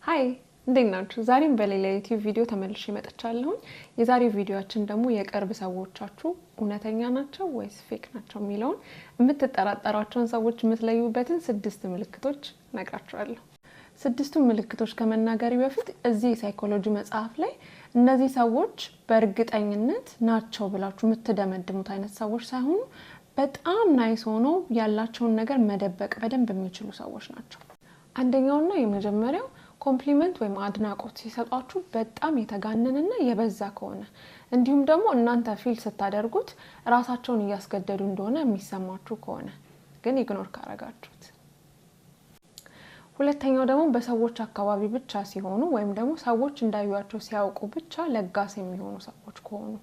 Hi፣ እንዴት ናችሁ? ዛሬም በሌላ ዩቲዩብ ቪዲዮ ተመልሼ መጥቻለሁኝ። የዛሬው ቪዲዮአችን ደግሞ የቅርብ ሰዎቻችሁ እውነተኛ ናቸው ወይስ fake ናቸው የሚለውን የምትጠራጠሯቸውን ሰዎች የምትለዩበትን ስድስት ምልክቶች እነግራችኋለሁ። ስድስቱን ምልክቶች ከመናገሬ በፊት እዚህ የ psychology መጽሐፍ ላይ እነዚህ ሰዎች በእርግጠኝነት ናቸው ብላችሁ የምትደመድሙት አይነት ሰዎች ሳይሆኑ በጣም nice ሆነው ያላቸውን ነገር መደበቅ በደንብ የሚችሉ ሰዎች ናቸው። አንደኛውና የመጀመሪያው compliment ወይም አድናቆት ሲሰጧችሁ በጣም የተጋነነና የበዛ ከሆነ፣ እንዲሁም ደግሞ እናንተ feel ስታደርጉት ራሳቸውን እያስገደዱ እንደሆነ የሚሰማችሁ ከሆነ ግን ignore ካረጋችሁት። ሁለተኛው ደግሞ በሰዎች አካባቢ ብቻ ሲሆኑ ወይም ደግሞ ሰዎች እንዳዩዋቸው ሲያውቁ ብቻ ለጋስ የሚሆኑ ሰዎች ከሆኑ።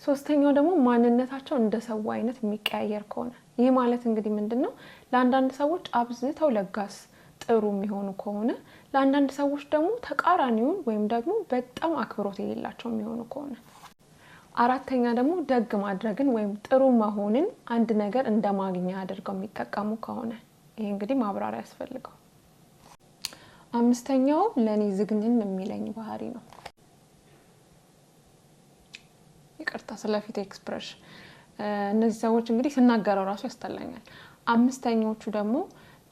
ሶስተኛው ደግሞ ማንነታቸው እንደ ሰው አይነት የሚቀያየር ከሆነ። ይህ ማለት እንግዲህ ምንድን ነው? ለአንዳንድ ሰዎች አብዝተው ለጋስ፣ ጥሩ የሚሆኑ ከሆነ፣ ለአንዳንድ ሰዎች ደግሞ ተቃራኒውን ወይም ደግሞ በጣም አክብሮት የሌላቸው የሚሆኑ ከሆነ። አራተኛ ደግሞ ደግ ማድረግን ወይም ጥሩ መሆንን አንድ ነገር እንደ ማግኛ አድርገው የሚጠቀሙ ከሆነ። ይሄ እንግዲህ ማብራሪያ ያስፈልገው። አምስተኛው ለእኔ ዝግንን የሚለኝ ባህሪ ነው። ይቅርታ ስለፊት expression። እነዚህ ሰዎች እንግዲህ ስናገረው ራሱ ያስጠላኛል። አምስተኞቹ ደግሞ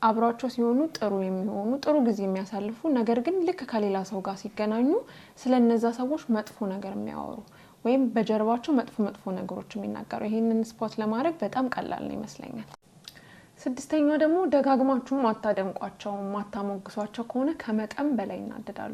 አብሯቸው ሲሆኑ ጥሩ የሚሆኑ፣ ጥሩ ጊዜ የሚያሳልፉ፣ ነገር ግን ልክ ከሌላ ሰው ጋር ሲገናኙ ስለ እነዛ ሰዎች መጥፎ ነገር የሚያወሩ ወይም በጀርባቸው መጥፎ መጥፎ ነገሮች የሚናገሩ። ይህንን spot ለማድረግ በጣም ቀላል ነው ይመስለኛል። ስድስተኛው ደግሞ ደጋግማችሁ ማታደንቋቸው፣ ማታሞግሷቸው ከሆነ ከመጠን በላይ ይናደዳሉ።